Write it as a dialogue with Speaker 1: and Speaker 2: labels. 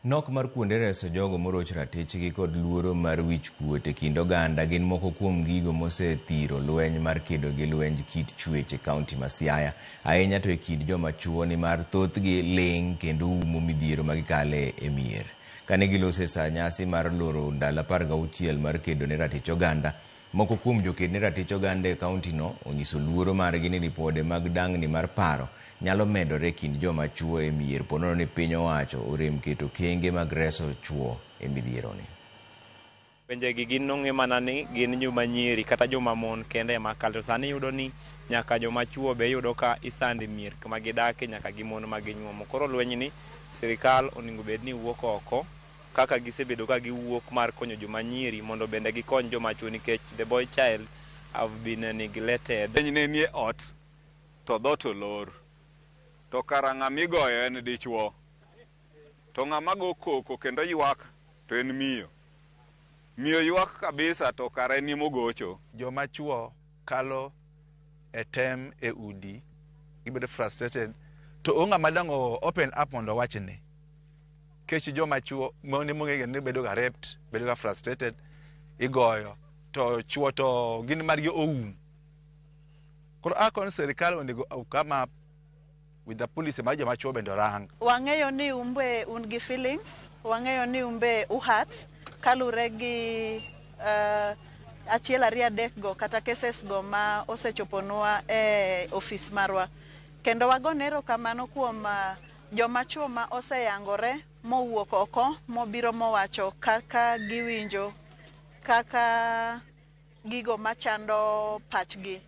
Speaker 1: Nok mar kuonde reso jogo moroch ratichgi kod luoro mar wich kuot e kind oganda gin moko kuom gigo mosethiro lweny mar kedo gi lwenj kit chwech e kaunti ma Siaya, ahinya to e kind joma chuo nimar thothgi ling' kendo umo midhiero ma gikale e mier. Kane giloso e saa nyasi mar loro ndalo 16 mar kedo ne ratich oganda, moko kuom joked ne ratich oganda e kaunti no onyiso luoro margi ni ripode mag dang'ni mar paro nyalo medore e kind joma chuo e mier ponono ni piny owacho orem keto okenge mag reso chuo e midhieroni.
Speaker 2: Lwenjegi gin nong'e mana ni gin joma nyiri kata joma mon kende ema kale. To sani iyudo ni nyaka joma chuo be iyudo ka isando e mier kuma gidake nyaka gi mon ma ginyuomo. Koro lweny ni sirikal onego bed ni wuok oko kaka gisebedo ka giwuok mar konyo joma nyiri mondo bende gikony joma chuo nikech the boy child have been neglected.
Speaker 3: Lweny ne nie ot to dhoot olor. To kara ng'ama igoyo en dichuo. To ng'ama go koko kendo ywak to en miyo. Miyo ywak kabisa to kara en emogocho.
Speaker 4: Joma chuo kalo e tem e udi, gibedo frustrated to onge ng'ama dang' open up mondo owachni. Kech joma chuo mon emong'e ni bedo ga raped, bedo ga frustrated, igoyo to chuo to gin margi oum. Koro akoni sirikal onego come up with the policy mar joma chuo bende orang.
Speaker 5: Wang'eyo ni umbe un gi feelings, wang'eyo ni umbe u-hurt kalure gi achiel ariyo adek go kata cases go ma osechoponwa e ofis marwa. Kendo wagone erokamano kuom joma chuo ma oseyangore mowuok oko mobiro mowacho kaka giwinjo kaka gigo machando pachgi.